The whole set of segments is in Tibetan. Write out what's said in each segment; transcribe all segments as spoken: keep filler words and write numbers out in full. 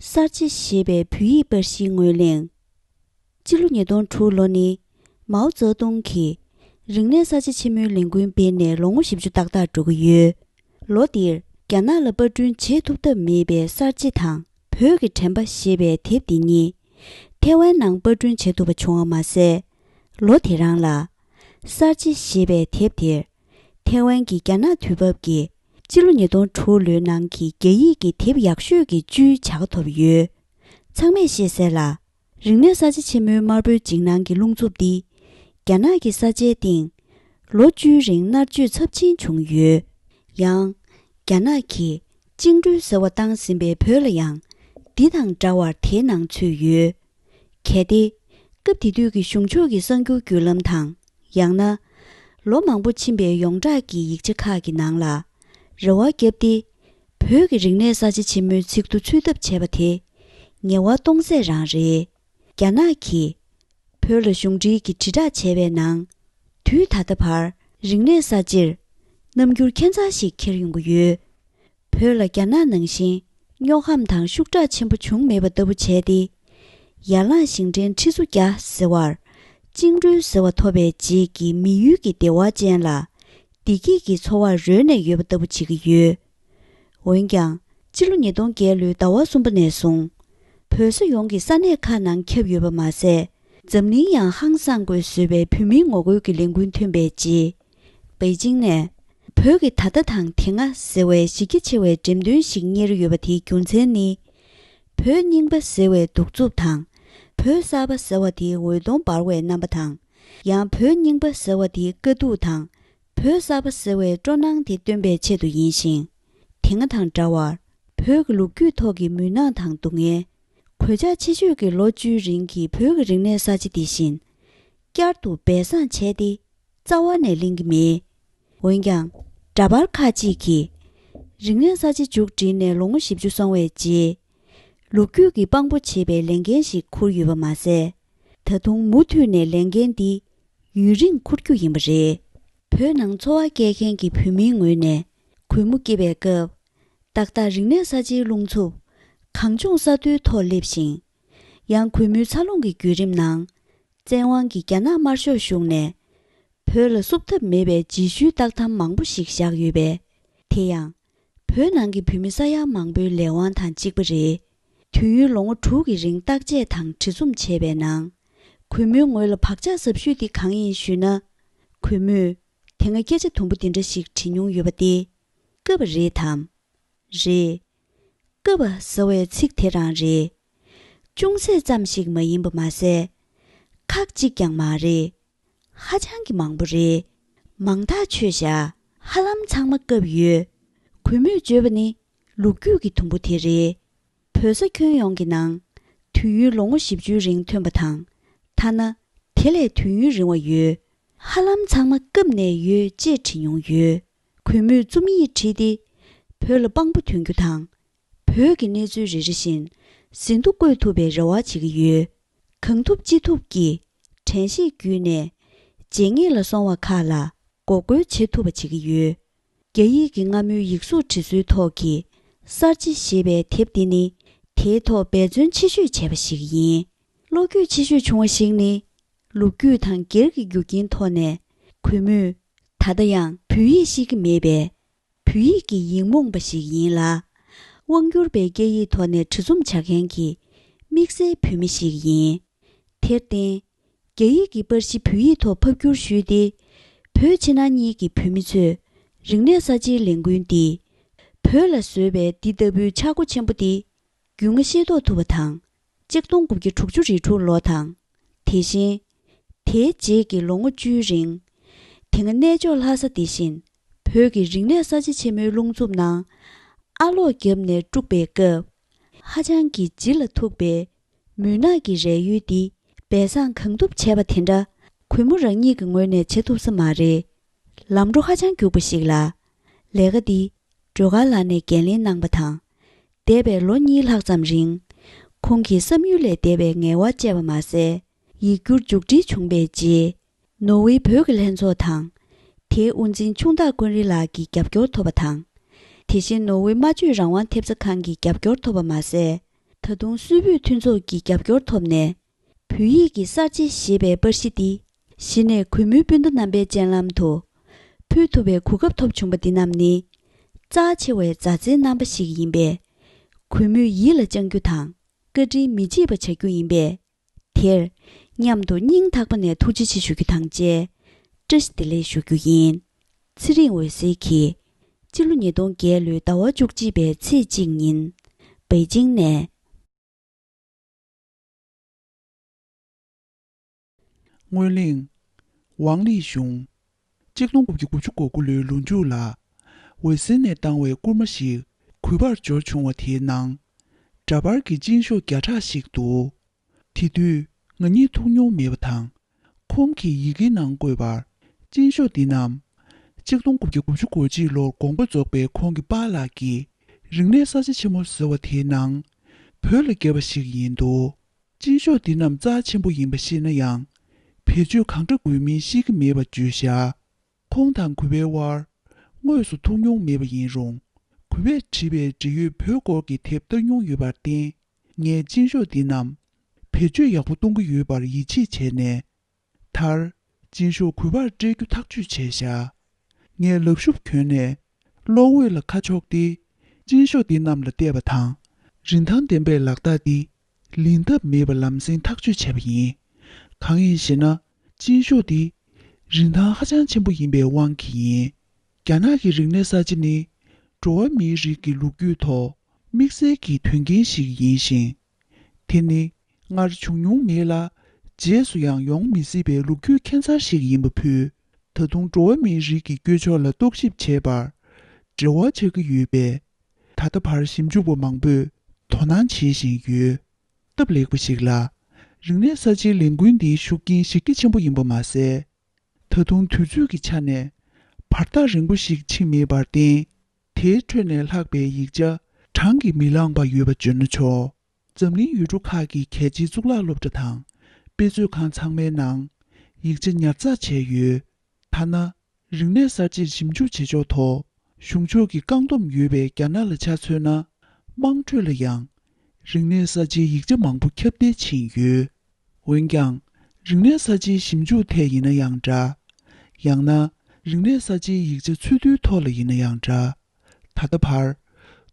གསར་བརྗེ་ཞེས་པའི་བོད་ཡིག་པར་གཞིའི་ངོས་གླེང་། སྤྱི་ལོ་ཉིས་སྟོང་དྲུག་ལོ་ནི་མའོ་ཙེ་ཏུང་གིས་རིག་གནས་གསར་བརྗེ་ཆེན་མོའི་ལས་འགུལ་སྤེལ་ནས་ལོ་ངོ་བཞི་བཅུ་ཏག་ཏག་འགྲོ་གི་ཡོད། ལོ་འདིར་རྒྱ་ནག་ལ་པར་སྐྲུན་བྱེད་ཐུབ་ཐབས་མེད་པའི་གསར་བརྗེ་དང་བོད་ཀྱི་དྲན་པ་ཞེས་པའི་དེབ་འདི་གཉིས་ཐེ་ཝན་ནང་པར་སྐྲུན་བྱེད་ཐུབ་པ་བྱུང་བ་མ་ཟད། ལོ་དེ་རང་ལ་གསར་བརྗེ་ཞེས་པའི་དེབ་དེར་ཐེ་ཝན་གྱི་རྒྱ་ནག་དུས་བབ་ཀྱི་སྤྱི་ལོ་ཉིས་སྟོང་དྲུག་ལོའི་ནང་གི་རྒྱ་ཡིག་གི་དེབ་ཡག་ཤོས་ཀྱི་བཅུའི་བྱ་དགའ་ཐོབ་ཡོད། ཚང་མས་ཤེས་གསལ་ལ། རིག་གནས་གསར་བརྗེ་ཆེན་མོའི་དམར་པོའི་འཇིགས་སྣང་གི་རླུང་འཚུབ་འདི། རྒྱ་ནག་གི་ས་ཆའི་སྟེང་ལོ་བཅུའི་རིང་མནར་གཅོད་ཚབས་ཆེན་བྱུང་ཡོད། ཡང་། རྒྱ་ནག་གིས་བཅིངས་འགྲོལ་ཟེར་བ་བཏང་ཟིན་པའི་བོད་ལ་ཡང་འདི་དང་འདྲ་བར་དེའི་ནང་ཚུད་ཡོད། གལ་ཏེ། སྐབས་དེ་དུས་ཀྱི་གཞུང་ཕྱོགས་ཀྱི་གསར་འགྱུར་བརྒྱུད་ལམ་དང་། ཡང་ན། ལོ་མང་པོ་ཕྱིན་པའི་ཡོངས་གྲགས་ཀྱི་ཡིག་ཆ་ཁག་གི་ནང་ལ། རེ་བ་བརྒྱབ་སྟེ། བོད་ཀྱི་རིག་གནས་གསར་བརྗེ་ཆེན་མོའི་ཚིག་ཐོ་འཚོལ་ཐབས་བྱས་པ་དེ། ངལ་བ་གཏོང་ཚད་རང་རེད། རྒྱ་ནག་གིས། བོད་ལ་གཞུང་འབྲེལ་གྱི་དྲིལ་བསྒྲགས་བྱས་པའི་ནང་། དུས་ད་ལྟ་བར་རིག་གནས་གསར་བརྗེར། རྣམ་འགྱུར་ཁྱད་མཚར་ཞིག་འཁྱེར་ཡོང་གི་ཡོད། བོད་ལ་རྒྱ་ནག་ནང་བཞིན་རྙོག་གམ་དང་ཤུགས་དྲག་ཆེན་པོ་བྱུང་མེད་པ་ལྟ་བུ་བྱས་ཏེ། ཡར་ལངས་ཞིང་བྲན་ཁྲི་ཟུར་བརྒྱ་ཟེར་བར། བཅིངས་འགྲོལ་ཟེར་བ་ཐོབ་པའི་རྗེས་ཀྱི་མི་ཡུལ་གྱི་བདེ་བ་ཅན་ལ། བདེ་སྐྱིད་ཀྱི་འཚོ་བར་རོལ་ནས་ཡོད་པ་ལྟ་བུ་བྱེད་ཀྱི་ཡོད། འོན་ཀྱང་། སྤྱི་ལོ་ཉིས་སྟོང་བརྒྱད་ལོའི་ཟླ་བ་གསུམ་པ་ནས་བཟུང་། བོད་ས་ཡོངས་ཀྱི་ས་གནས་ཁག་ནང་ཁྱབ་ཡོད་པ་མ་ཟད། འཛམ་གླིང་ཡང་ཧང་སངས་དགོས་བཟོས་པའི་བོད་མིའི་ངོ་རྒོལ་གྱི་ལས་འགུལ་ཐོན་པའི་རྗེས། པེ་ཅིང་ནས། བོད་ཀྱི་ད་ལྟ་དང་དེ་སྔ་ཟེར་བའི་གཞི་རྒྱ་ཆེ་བའི་འགྲེམས་སྟོན་ཞིག་གཉེར་ཡོད་པ་དེའི་རྒྱུ་མཚན་ནི། བོད་རྙིང་པ་ཟེར་བའི་གདུག་རྩུབ་དང་། བོད་གསར་པ་ཟེར་བ་དེའི་འོད་སྟོང་འབར་བའི་རྣམ་པ་དང་། ཡང་བོད་རྙིང་པ་ཟེར་བ་དེའི་དཀའ་སྡུག་དང་། བོད་གསར་པ་ཟེར་བའི་སྤྲོ་སྣང་དེ་སྟོན་པའི་ཆེད་དུ་ཡིན་ཞིང་། དེ་སྔ་དང་འདྲ་བར། བོད་ཀྱི་ལོ་རྒྱུས་ཐོག་གི་མུན་ནག་དང་སྡུག་བསྔལ། གོད་ཆག་ཆེ་ཤོས་ཀྱི་ལོ་བཅུའི་རིང་གི་བོད་ཀྱི་རིག་གནས་གསར་བརྗེ་འདི་བཞིན། བསྐྱར་དུ་སྦས་གསང་བྱས་ཏེ། རྩ་བ་ནས་ལེན་གྱི་མེད། འོན་ཀྱང་། འདྲ་པར་ཁག་ཅིག་གིས། རིག་གནས་གསར་བརྗེ་མཇུག་བསྒྲིལ་ནས་ལོ་ངོ་བཞི་བཅུ་སོང་བའི་རྗེས། ལོ་རྒྱུས་ཀྱི་དཔང་པོ་བྱེད་པའི་ལས་འགན་ཞིག་འཁུར་ཡོད་པ་མ་ཟད། ད་དུང་མུ་མཐུད་ནས་ལས་འགན་འདི་ཡུན་རིང་འཁུར་རྒྱུ་ཡིན་པ་རེད། བོད་ནང་འཚོ་བ་སྐྱེལ་མཁན་གྱི་བོད་མིའི་ངོས་ནས་གུས་མོ་སྐྱེས་པའི་སྐབས། ཏག་ཏག་རིག་གནས་གསར་བརྗེའི་རླུང་འཚུབ། གངས་ལྗོངས་ས་མཐོའི་ཐོག་སླེབས་ཤིང་། ཡང་གུས་མོའི་འཚར་ལོངས་ཀྱི་བརྒྱུད་རིམ་ནང་། བཙན་དབང་གིས་རྒྱ་ནག་དམར་ཤོག་ཞུགས་ནས། བོད་ལ་བསུབ་ཐབས་མེད་པའི་རྗེས་ཤུལ་བཏགས་གཏམ་མང་པོ་ཞིག་བཞག་ཡོད་པས། དེ་ཡང་། བོད་ནང་གི་བོད་མི་ས་ཡ་མང་པོའི་ལས་དབང་དང་གཅིག་པ་རེད། དུས་ཡུན་ལོ་ངོ་དྲུག་གི་རིང་བརྟག་དཔྱད་དང་བྲིས་རྩོམ་བྱས་པའི་ནང་། གུས་མོའི་ངོས་ལ་བག་ཆགས་ཟབ་ཤོས་དེ་གང་ཡིན་ཞུས་ན། གུས་མོས། དེ་སྔ་སྐད་ཆ་དུམ་བུ་འདི་འདྲ་ཞིག་བྲིས་མྱོང་ཡོད་པ་སྟེ། སྐབས་རེད་དམ། རེད། སྐབས་ཟེར་བའི་ཚིག་དེ་རང་རེད། ཅུང་ཟད་ཙམ་ཞིག་མ་ཡིན་པ་མ་ཟད། ཁག་གཅིག་ཀྱང་མ་རེད། ཧ་ཅང་གི་མང་པོ་རེད། མང་ཐག་ཆོད་བཞག་ཧ་ལམ་ཚང་མ་སྐབས་ཡོད། གུས་མོས་བརྗོད་པ་ནི་ལོ་རྒྱུས་ཀྱི་དུམ་བུ་དེ་རེད། བོད་ས་ཁྱོན་ཡོངས་ཀྱི་ནང་དུས་ཡུན་ལོ་ངོ་བཞི་བཅུའི་རིང་ཐོན་པ་དང་། ཐ་ན་དེ་ལས་དུས་ཡུན་རིང་བ་ཡོད། ཧ་ལམ་ཚང་མ་སྐབས་ནས་ཡོད་ཅེས་བྲིས་མྱོང་ཡོད། གུས་མོས་རྩོམ་ཡིག་བྲིས་ཏེ། བོད་ལ་དཔང་པོ་འདོན་རྒྱུ་དང་། བོད་ཀྱི་གནས་ཚུལ་རེ་རེ་བཞིན་ཟིན་ཐོ་བཀོད་ཐུབ་པའི་རེ་བ་བྱེད་ཀྱི་ཡོད། གང་ཐུབ་ཅི་ཐུབ་ཀྱིས་དྲན་ཤེས་བརྒྱུད་ནས་རྗེས་སྙེག་ལ་སོང་བ་ཁག་ལ་འགོག་རྒོལ་བྱེད་ཐུབ་པ་བྱེད་ཀྱི་ཡོད། རྒྱ་ཡིག་གི་སྔ་མོའི་ཡིག་གཟུགས་བྲིས་སྲོལ་ཐོག་གི་གསར་བརྗེ་ཞེས་པའི་དེབ་འདི་ནི་དེའི་ཐོག་འབད་བརྩོན་ཆེ་ཤོས་བྱས་པ་ཞིག་ཡིན། བློ་འགྱོད་ཆེ་ཤོས་བྱུང་བ་ཞིག་ནི། ལོ་རྒྱུས་དང་སྒེར་གྱི་རྒྱུ་རྐྱེན་ཐོག་ནས་གུས་མོས་ད་ལྟ་ཡང་བོད་ཡིག་ཤེས་ཀྱི་མེད་པས། བོད་ཡིག་གི་ཡིག་རྨོངས་པ་ཞིག་ཡིན་ལ། དབང་སྒྱུར་པའི་སྐད་ཡིག་ཐོག་ནས་བྲིས་རྩོམ་བྱ་མཁན་གྱི་དམིགས་བསལ་བོད་མི་ཞིག་ཡིན། དེར་བརྟེན། རྒྱ་ཡིག་གི་པར་གཞི་བོད་ཡིག་ཐོག་ཕབ་བསྒྱུར་ཞུས་ཏེ། བོད་ཕྱི་ནང་གཉིས་ཀྱི་བོད་མི་ཚོས་རིག་གནས་གསར་བརྗེའི་ལས་འགུལ་འདིས། བོད་ལ་བཟོས་པའི་འདི་ལྟ་བུའི་ཆག་སྒོ་ཆེན་པོ་འདི། རྒྱུས་མངའ་ཤེས་རྟོགས་ཐུབ་པ་དང་། གཅིག་སྟོང་དགུ་བརྒྱ་དྲུག་ཅུ་རེ་དྲུག་ལོ་དང་། དེ་བཞིན། དེའི་རྗེས་ཀྱི་ལོ་ངོ་བཅུའི་རིང་། དེ་སྔ་གནས་མཆོག་ལྷ་ས་འདི་བཞིན། བོད་ཀྱི་རིག་གནས་གསར་བརྗེ་ཆེན་མོའི་རླུང་འཚུབ་ནང་། ཨ་ལོག་བརྒྱབ་ནས་དཀྲུགས་པའི་སྐབས། ཧ་ཅང་གི་ལྗིད་ལ་ཐུག་པའི་མུན་ནག་གི་རས་ཡུལ་འདི་སྦས་གསང་གང་ཐུབ་བྱས་པ་དེ་འདྲ་གུས་མོ་རང་ཉིད་ཀྱི་ངོས་ནས་བྱེད་ཐུབ་ས་མ་རེད། ལམ་འགྲོ་ཧ་ཅང་རྒྱུགས་པ་ཞིག་ལ། ལས་ཀ་འདི་སྒྲོལ་དཀར་ལགས་ནས་འགན་ལེན་གནང་པ་དང་། འདས་པའི་ལོ་གཉིས་ལྷག་ཙམ་རིང་། ཁོང་གིས་བསམ་ཡུལ་ལས་འདས་པའི་ངལ་བ་སྤྲད་པ་མ་ཟད། ཡིག་སྒྱུར་མཇུག་སྒྲིལ་བྱུང་པའི་རྗེས། ནོར་ཝེ་བོད་ཀྱི་ལྷན་ཚོགས་དང་། དེའི་དབུ་འཛིན་ཆུང་བདག་ཀུན་རི་ལགས་ཀྱི་རྒྱབ་སྐྱོར་ཐོབ་པ་དང་། དེ་བཞིན་ནོར་ཝེ་སྨྲ་བརྗོད་རང་དབང་ཐེབས་རྩ་ཁང་གི་རྒྱབ་སྐྱོར་ཐོབ་པ་མ་ཟད། ད་དུང་སུད་བོད་མཐུན་ཚོགས་ཀྱི་རྒྱབ་སྐྱོར་ཐོབ་ནས། བོད་ཡིག་གི་གསར་བརྗེ་ཞེས་པའི་པར་གཞི་འདི་གཞི་ནས་གུས་མོའི་སྤུན་ཟླ་རྣམ་པའི་སྤྱན་ལམ་དུ་ཕུལ་ཐུབ་པའི་གོ་སྐབས་ཐོབ་བྱུང་བ་འདི་རྣམས་ནི། རྩ་ཆེ་བའི་མཛའ་བརྩེའི་རྣམ་པ་ཞིག་ཡིན་པས། གུས་མོས་ཡིད་ལ་བཅངས་རྒྱུ་དང་བཀའ་དྲིན་མི་བརྗེད་པ་བྱ་རྒྱུ་ཡིན་པས། དེར་མཉམ་དུ་སྙིང་ཐག་པ་ནས་ཐུགས་རྗེ་ཆེ་ཞུ་རྒྱུ་དང་བཅས། བཀྲ་ཤིས་བདེ་ལེགས་ཞུ་རྒྱུ་ཡིན། ཚེ་རིང་འོད་ཟེར་གྱིས། སྤྱི་ལོ་ཉིས་སྟོང་བརྒྱད་ལོའི་ཟླ་བ་བཅུ་གཅིག་པའི་ཚེས་གཅིག་ཉིན། པེ་ཅིང་ནས། སྔོན་གླེང་། ཝང་ལི་ཞུང་། གཅིག་སྟོང་དགུ་བརྒྱ་དགུ་བཅུ་གོ་དགུ་ལོའི་ལོ་མཇུག་ལ། འོད་ཟེར་ནས་བཏང་བའི་སྐུར་མ་ཞིག་གུས་པར་འབྱོར་བྱུང་བ་དེའི་ནང་། འདྲ་པར་གྱི་སྤྱིན་ཤོག་བརྒྱ་ཕྲག་ཞིག་འདུག་དེ་དུས་ང་གཉིས་ཐུག་མྱོང་མེད་པ་དང་། ཁོང་གིས་ཡི་གེའི་ནང་བཀོད་པར། སྤྱིན་ཤོག་འདི་རྣམས། གཅིག་སྟོང་དགུ་བརྒྱ་དགུ་བཅུ་གོ་གཅིག་ལོར་དགོངས་པ་རྫོགས་པའི་ཁོང་གི་པཱ་ལགས་ཀྱིས་རིག་གནས་གསར་བརྗེ་ཆེན་མོ་ཟེར་བ་དེའི་ནང་བོད་ལ་བརྒྱབ་པ་ཞིག་ཡིན་འདུག་སྤྱིན་ཤོག་འདི་རྣམས་རྩ་ཆེན་པོ་ཡིན་པ་ཤེས་ན་ཡང་། བེད་སྤྱོད་གང་འདྲ་དགོས་མིན་ཤེས་ཀྱི་མེད་པ་བརྗོད་བཞག་ཁོང་དང་གུས་པའི་དབར་དངོས་སུ་ཐུག་མྱོང་མེད་པ་ཡིན་རུང་། གུས་པས་བྲིས་པའི་འབྲེལ་ཡོད་བོད་སྐོར་གྱི་དེབ་ལྟ་མྱོང་ཡོད་པར་བརྟེན། ངས་སྤྱིན་ཤོག་འདི་རྣམས་བེད་སྤྱོད་ཡག་པོ་གཏོང་གི་ཡོད་པར་ཡིད་ཆེས་བྱས་ནས། མཐར། སྤྱིན་ཤོག་གུས་པར་སྤྲད་རྒྱུ་ཐག་གཅོད་བྱས་བཞག་ངས་ལག་ཤུབས་གྱོན་ནས། གློག་འོད་ལ་ཁ་ཕྱོགས་ཏེ། སྤྱིན་ཤོག་འདི་རྣམས་ལ་བལྟས་པ་དང་། རིན་ཐང་ལྡན་པའི་ལག་རྟགས་འདི། ལེན་ཐབས་མེད་པ་ལམ་སེང་ཐག་གཅོད་བྱས་པ་ཡིན། གང་ཡིན་ཞེ་ན། སྤྱིན་ཤོག་འདི། རིན་ཐང་ཧ་ཅང་ཆེན་པོ་ཡིན་པའི་དབང་གིས་ཡིན། རྒྱ་ནག་གི་རིག་གནས་གསར་བརྗེ་ནི། འགྲོ་བ་མིའི་རིགས་ཀྱི་ལོ་རྒྱུས་ཐོག་དམིགས་བསལ་གྱི་དོན་རྐྱེན་ཞིག་ཡིན་ཞིང་། དེ་ནི། སྔར་བྱུང་མྱོང་མེད་ལ། རྗེས་སུ་ཡང་ཡོང་མི་སྲིད་པའི་ལོ་རྒྱུས་ཁྱད་མཚར་ཞིག་ཡིན་པ་ཕུད། ད་དུང་འགྲོ་བ་མིའི་རིགས་ཀྱི་སྐྱོན་ཕྱོགས་ལ་རྟོག་ཞིབ་བྱེད་པར། འབྲེལ་བ་ཆགས་ཀྱི་ཡོད་པས། ད་ལྟ་བར་ཞིབ་འཇུག་པ་མང་པོས་དོ་སྣང་བྱེད་བཞིན་ཡོད། སྟབས་ལེགས་པ་ཞིག་ལ། རིག་གནས་གསར་བརྗེའི་ལས་འགུལ་འདིའི་ཤུགས་རྐྱེན་གཞི་རྒྱ་ཆེན་པོ་ཡིན་པ་མ་ཟད། ད་དུང་དུས་ཚོད་ཀྱི་ཆ་ནས་བར་ཐག་རིང་པོ་ཞིག་ཕྱིན་མེད་པར་བརྟེན། དེའི་ཁྲོད་ནས་ལྷག་པའི་ཡིག་ཆ་གྲངས་ཀྱིས་མི་ལངས་པ་ཡོད་པ་བརྗོད་ན་ཆོག་འཛམ་གླིང་ཡུལ་གྲུ་ཁག་གི་གལ་ཆེའི་གཙུག་ལག་སློབ་གྲྭ་དང་དཔེ་མཛོད་ཁང་ཚང་མའི་ནང་ཡིག་ཆ་ཉར་ཚགས་བྱས་ཡོད། ཐ་ན། རིག་གནས་གསར་བརྗེར་ཞིབ་འཇུག་བྱེད་ཕྱོགས་ཐོག་གཞུང་ཕྱོགས་ཀྱི་བཀག་སྡོམ་ཡོད་པའི་རྒྱ་ནག་ལ་ཆ་མཚོན་ན། དམངས་ཁྲོད་ལ་ཡང་། རིག་གནས་གསར་བརྗེའི་ཡིག་ཆ་མང་པོ་ཁྱབ་གདལ་ཕྱིན་ཡོད། འོན་ཀྱང་། རིག་གནས་གསར་བརྗེའི་ཞིབ་འཇུག་ཐད་ཡིན་ན་ཡང་འདྲ། ཡང་ན། རིག་གནས་གསར་བརྗེའི་ཡིག་ཆ་འཚོལ་བསྡུའི་ཐོག་ལ་ཡིན་ན་ཡང་འདྲ། ད་ལྟ་བར།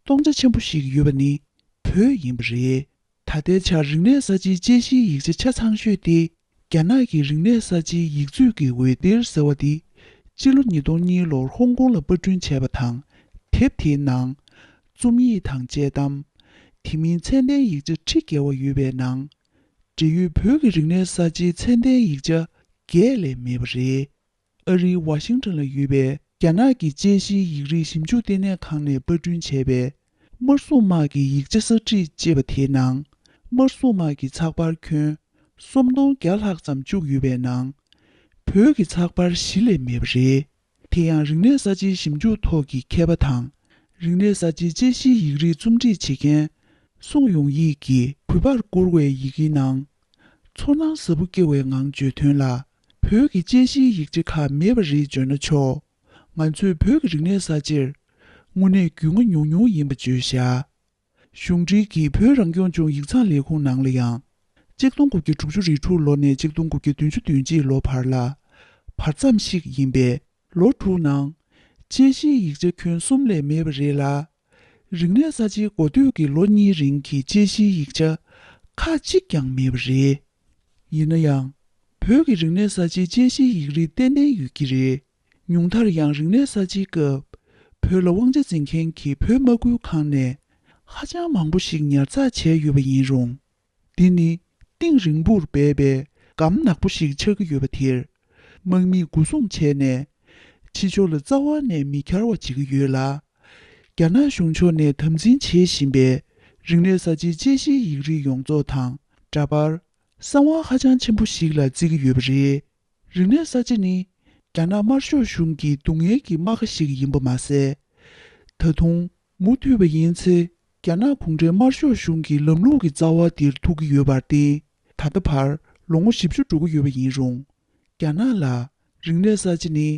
སྟོང་ཆ་ཆེན་པོ་ཞིག་ཡོད་པ་ནི། བོད་ཡིན་པ་རེད། ད་ལྟའི་ཆར་རིག་གནས་གསར་བརྗེའི་དཔྱད་གཞིའི་ཡིག་ཆ་ཆ་ཚང་ཤོས་དེ། རྒྱ་ནག་གི་རིག་གནས་གསར་བརྗེའི་ཡིག་མཛོད་ཀྱི་འོད་སྡེར་ཟེར་བ་དེ། སྤྱི་ལོ་ཉིས་སྟོང་གཉིས་ལོར་ཧོང་ཀོང་ལ་པར་སྐྲུན་བྱས་པ་དང་། དེབ་དེའི་ནང་། རྩོམ་ཡིག་དང་དཔྱད་གཏམ། དེ་མིན་ཚད་ལྡན་ཡིག་ཆ་ཁྲི་བརྒལ་བ་ཡོད་པའི་ནང་། འབྲེལ་ཡོད་བོད་ཀྱི་རིག་གནས་གསར་བརྗེའི་ཚད་ལྡན་ཡིག་ཆ་བརྒྱད་ལས་མེད་པ་རེད། ཨ་རིའི་ཝ་ཤིང་ཊོན་ལ་ཡོད་པའི་རྒྱ་ནག་གི་དཔྱད་གཞིའི་ཡིག་རིགས་ཞིབ་འཇུག་ལྟེ་གནས་ཁང་ནས་པར་སྐྲུན་བྱས་པའི་དམར་སྲུང་དམག་གི་ཡིག་ཆ་གསར་བསྒྲིགས་ཅེས་པ་དེའི་ནང་། དམར་སྲུང་དམག་གི་ཚགས་པར་ཁྱོན་སུམ་སྟོང་བརྒྱ་ལྷག་ཙམ་བཅུག་ཡོད་པའི་ནང་། བོད་ཀྱི་ཚགས་པར་བཞི་ལས་མེད་པ་རེད། དེ་ཡང་རིག་གནས་གསར་བརྗེའི་ཞིབ་འཇུག་ཐོག་གི་མཁས་པ་དང་། རིག་གནས་གསར་བརྗེའི་དཔྱད་གཞིའི་ཡིག་རིགས་རྩོམ་སྒྲིག་བྱེད་མཁན། གསུང་ཡོང་ཡིག་གིས་གུས་པར་བསྐུར་བའི་ཡི་གེའི་ནང་། ཚོར་སྣང་ཟབ་པོ་སྐྱེ་བའི་ངང་བརྗོད་དོན་ལ། བོད་ཀྱི་དཔྱད་གཞིའི་ཡིག་ཆ་ཁག་མེད་པ་རེད་བརྗོད་ན་ཆོག་ང་ཚོས་བོད་ཀྱི་རིག་གནས་གསར་བརྗེར། དངོས་གནས་རྒྱུས་མངའ་ཉུང་ཉུང་ཡིན་པ་བརྗོད་བཞག་གཞུང་འབྲེལ་གྱི་བོད་རང་སྐྱོང་ལྗོངས་ཡིག་ཚང་ལས་ཁུངས་ནང་ལ་ཡང་། གཅིག་སྟོང་དགུ་བརྒྱ་དྲུག་ཅུ་རེ་དྲུག་ལོ་ནས་གཅིག་སྟོང་དགུ་བརྒྱ་བདུན་ཅུ་དོན་གཅིག་ལོ་བར་ལ། བར་མཚམས་ཤིག་ཡིན་པས། ལོ་དྲུག་ནང་། དཔྱད་གཞིའི་ཡིག་ཆ་ཁྱོན་གསུམ་ལས་མེད་པ་རེད་ལ། རིག་གནས་གསར་བརྗེའི་འགོ་སྟོད་ཀྱི་ལོ་གཉིས་རིང་གི་དཔྱད་གཞིའི་ཡིག་ཆ་ཁག་གཅིག་ཀྱང་མེད་པ་རེད། ཡིན་ན་ཡང་། བོད་ཀྱི་རིག་གནས་གསར་བརྗེའི་དཔྱད་གཞིའི་ཡིག་རིགས་ཏན་ཏན་ཡོད་ཀྱི་རེད། ཉུང་མཐར་ཡང་རིག་གནས་གསར་བརྗེའི་སྐབས། བོད་ལ་དབང་ཆ་འཛིན་མཁན་གྱི་བོད་དམག་ཁུལ་ཁང་ནས་ཧ་ཅང་མང་པོ་ཞིག་ཉར་ཚགས་བྱས་ཡོད་པ་ཡིན་རུང་། འདི་ནི་གཏིང་རིང་པོར་སྦས་པའི་སྒམ་ནག་པོ་ཞིག་ཆགས་ཀྱི་ཡོད་པ་དེར། དམག་མིས་སྒོ་སྲུང་བྱས་ནས། ཕྱི་ཕྱོགས་ལ་རྩ་བ་ནས་མི་འཁྱར་བ་བྱེད་ཀྱི་ཡོད་ལ། རྒྱ་ནག་གཞུང་ཕྱོགས་ནས་དམ་འཛིན་བྱེད་བཞིན་པའི་རིག་གནས་གསར་བརྗེའི་དཔྱད་གཞིའི་ཡིག་རིགས་ཡོངས་རྫོགས་དང་འདྲ་པར། གསང་བ་ཧ་ཅང་ཆེན་པོ་ཞིག་ལ་བརྩི་གི་ཡོད་པ་རེད། རིག་གནས་གསར་བརྗེ་ནི། རྒྱ་ནག་དམར་ཤོག་གཞུང་གི་སྡུག་བསྔལ་གྱི་རྨ་ཁ་ཞིག་ཡིན་པ་མ་ཟད། ད་དུང་། མུ་མཐུད་པ་ཡིན་ཚེ། རྒྱ་ནག་གུང་ཁྲན་དམར་ཤོག་གཞུང་གི་ལམ་ལུགས་ཀྱི་རྩ་བ་འདིར་ཐུག་གི་ཡོད་པར་བརྟེན། ད་ལྟ་བར་ལོ་ངོ་བཞི་བཅུ་འགྲོ་གི་ཡོད་པ་ཡིན་རུང་། རྒྱ་ནག་ལ་རིག་གནས་གསར་བརྗེ་ནི།